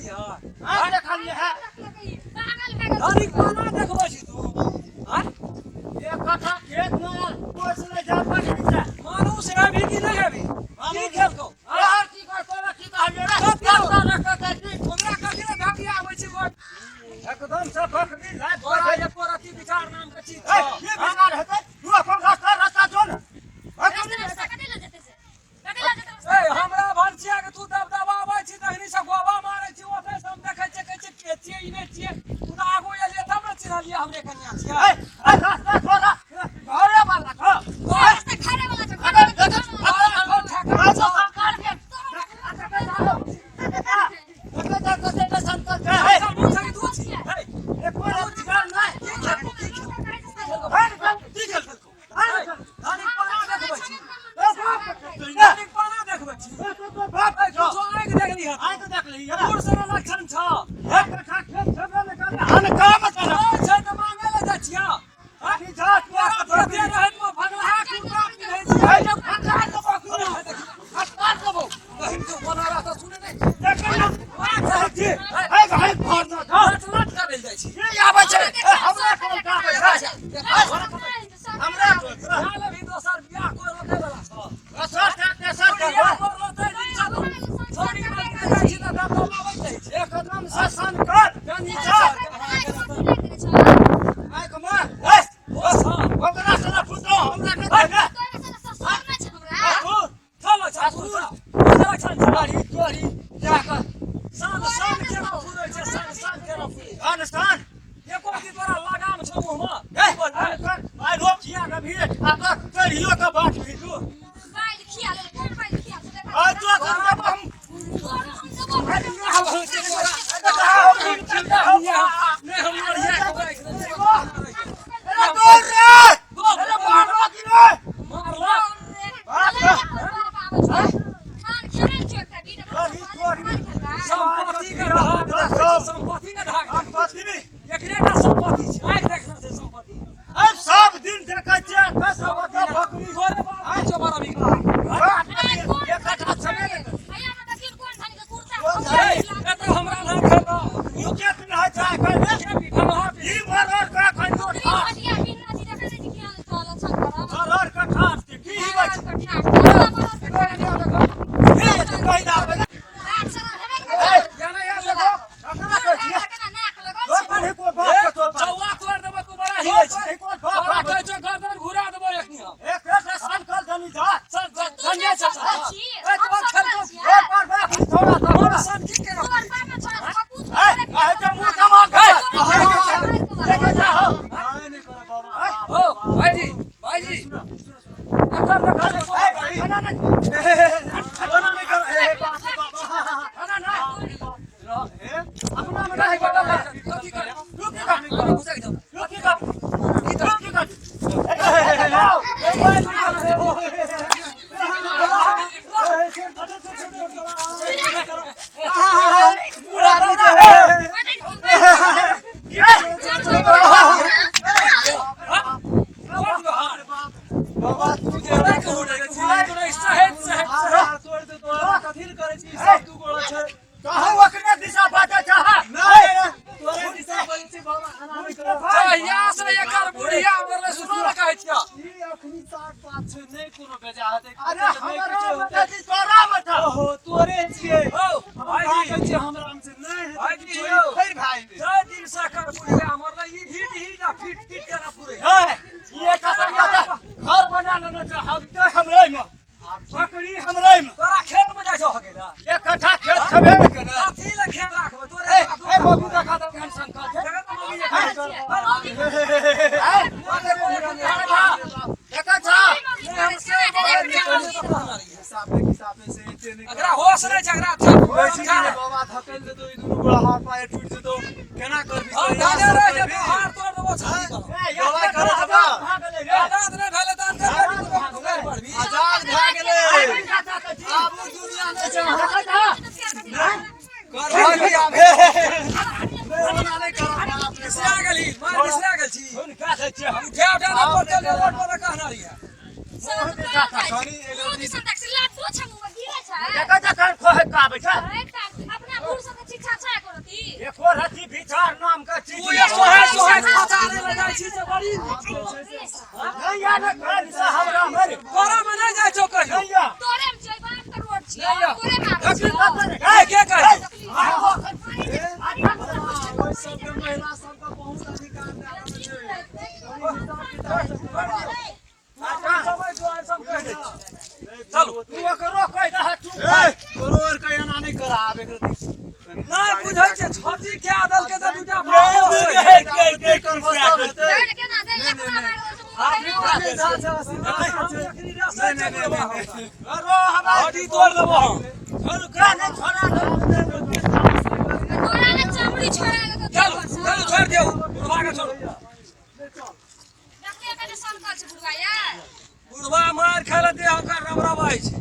देखली है? आँख देखलिए है। पागल भए गेल। धनिक पाना देखबै छी तू, आँय? एक कट्ठा खेत में कोस ले जा पड़ी छै। मानुष हेबी कि नहि हेबी? की खेलकौ? आँय? तोहर की कर, तोरा की कहलिए रे? कथी हौ? रास्ता रखा के की? हमरा कथी लए धकिया आबै छी घर? एकदम से बकरी लाइफ तोरा एको रत्ती विचार नाम के चीज ए, छौ। की विचार हेतै? तू अपन रास्ता रास्ता जो ने। रास्ता रास्ता कतै लऽ जेतै से? कतै लऽ जेतै रास्ता? ए, हमरा भनसिया के तू दबदबाबै छी, तखनी से गोबा मारै छी, ओतै से हम देखै छियै, कहै छियै के छियै, ई नहि छियै। तू तऽ आगू एलियै तब ने चिन्हलियै हमरे कनिया छियै। ए, ए, रास्ता छोड़ा, घरे वाला छौ। रास्ता घरे वाला छौ, घरे वाला छौ। तोरा घर ठेका छौ। ए, मुँह से तू छी। हे, की खेलकौ, की खेलकौ? की खेलकौ? हे, धनिक पाना देखबै छी, धनिक पाना देखबै छी। ए, कुछो आँखि देखली हँ? दूर से ने लक्षण छौ। छै तऽ मांगे लए जाइ छियै। तोरा प्रति रहैत मे भगलाहा कुर्ता पिन्है छियै। बहिन के बना रहा तऽ सुनै नहि छी। लट लट करै जाइ छी। बियाह लेबही दोसर बियाह कोइ रोकै वाला छौ? बियाह करलो तऽ नीचा तो छौड़ी मांगे जाइ छी तऽ दबदबाबैत रहै छी। एकदम से सन कर नीचा आँख मार। होश छौ? ओकरा से पुतोह हमरा के दे। चलो छासुर, चलो छान छौ। तोरी तोरी जाकर सान सान केना फुरै छै, सान सान केना फुरै छै? अनसान। एको दिन तोरा लगाम छौ मुँहमे? ए आइ रोप छिया के भी आ तो चढ़ियो के बाट भी तू आ तो कर देब हम। नहि, हम मरिया के राखि देबै। अरे दौड़ रे, अरे मारलो की रे? मारलक। सम्पत्ति के धाक देखै छै, सम्पत्ति के धाक देखै छै। एकरे टा सम्पत्ति छै, आँखि देखने छै सम्पत्ति। अब सब दिन देखै छियै कसम के बकरी। तोरे बाप के छौ बड़ा बिकला। एक कट्ठा छबे ने। एतऽ हमरा लग खेलौ। नीचे पिन्है छै आइ काल्हि। के भगवा ई मरड़ के कहियो ठाठ मरड़ के ठाठ छै की हिबै छै? हे तऽ कहि दाबै। जाना यार देखो। ककरा कहै छियै? तोर पर ही कोइ बाप के तोर पर। चौवा तोड़ि देबो, तू बड़ा हिलै तोर छी। पर ही कोइ बाप तोरा के। कहै छौ गर्दन घुरा देबो एखनी हम। एक एक सन कल दनी जा। चल चल धन्य चल चल। ए तोर खेलकौ। तोर पर बाप ही थोड़ा थोड़ा। सन की केना? ए काहे के मुंह कमा के देखे जा हो। नहि करब बाबा। ओ भाईजी, भाईजी, एकर देखा दे। ए खाना नहीं, खाना नहि करब, हे बाप रे बाबा। खाना नहीं। हे अपना में नहीं बदल। कथी करे? तू की कर, घुसक जाओ। तू की कर, तू की कर? बाबा, तू जे तोरा के उड़ै छी, तोरा सहैत सहैत हार तोड़ि देतौ, कथी लए करै छी? सब दू गोड़ा छै। कहू ओकरे दिशा बाटे चाह। नहि, तोरे दिशा बजै छै बाबा, एना नहि करब। जहिया से एकर बुढ़िया मरलै, सुनो ने कहै छियौ। ई अखनी साग पात छै, नहि कोनो बेजा हेतै। अरे नहि हमरा किछो हेतै। बेटा जी तोरा बेटा। ओहो, तोरे छियै। औ हम भाईजी, भागै छियै, हमरा से नहि हेतै। भाईजी चोरी यौ। फेर भए जेतै। जय दिन से एकर बुढ़िया मरलै, ई हिट हिट आ फिट फिट केना पुरै। ए, ये कसम बेटा घर बना लेना छै हम ते हमरे में बकरी हमरे में। तोरा खेत में जाइ छौ हगै लए? एक कट्ठा खेत छबे ने करे। कथी लए खेत राखबै तोरे? ए ए बाबू देखा दे केहन संकट छै। देखै तऽ मम्मी ए देखा छा। हिसाबे किसाबे से एते नहि एकरा होश नहि छै, एकरा कहै छी कि बाबा धकेल देतौ, ई दुनू गोड़ा हाथ पाएर टूटि जेतौ, केना करबी? हम धने रहि जेतौ, हार तोड़ि देबौ छाती पर। दबाइ करै छबा? आजाद नहि भेलै तहन करबै तू घुमै पड़बी। आजाद भए गेलै, आब ओ दुनिया नहि छै। करबही आब, हे हे हे, ओना नहि करब बाप रे। बिसरा गेलही मार, बिसरा गेल छी। हुनका दै छियै हम। उठा उठा ना पड़तै रोड पर कहना रहियै। देखा जा केहन खोहे के आबै छै। अपना बुढ़ सब शिक्षा छै। मारे लए जाइ छी से बड़ी नहीं या ना घर से हमरा मरे तोरा में नहि जाइ छौ कहियो नहीं या तोरे में छै बाप के रोड छियै नहीं या। तोरे मारै तकलीफ छियौ। ए, के कहै ओहि सबके महिला सबके बहुत अधिकार दए रहल छै। समय दुआरे सब कहि दै छी। चलू तू ओकरो कहि दह तू ए, तोरो आर के एना नहि करा आब एक रति। नहि बुझै छै छती के आदल के तऽ दूटा के भाव के के करबा हेतै? डर के ना दे अपना मारै नहीं, नहीं, नहीं, नहीं। अरो हमरा हड्डी तोड़ देबो हम रुका नहीं छोड़ा तोरा ने चमड़ी छोड़ा के चलू चलू छोड़ि दियौ बुढ़वा के छोड़ू देखिए कने सनकल छै बुढ़वा यार बुढ़वा मारि खाय लए देह ओकर रबरबाइ छै।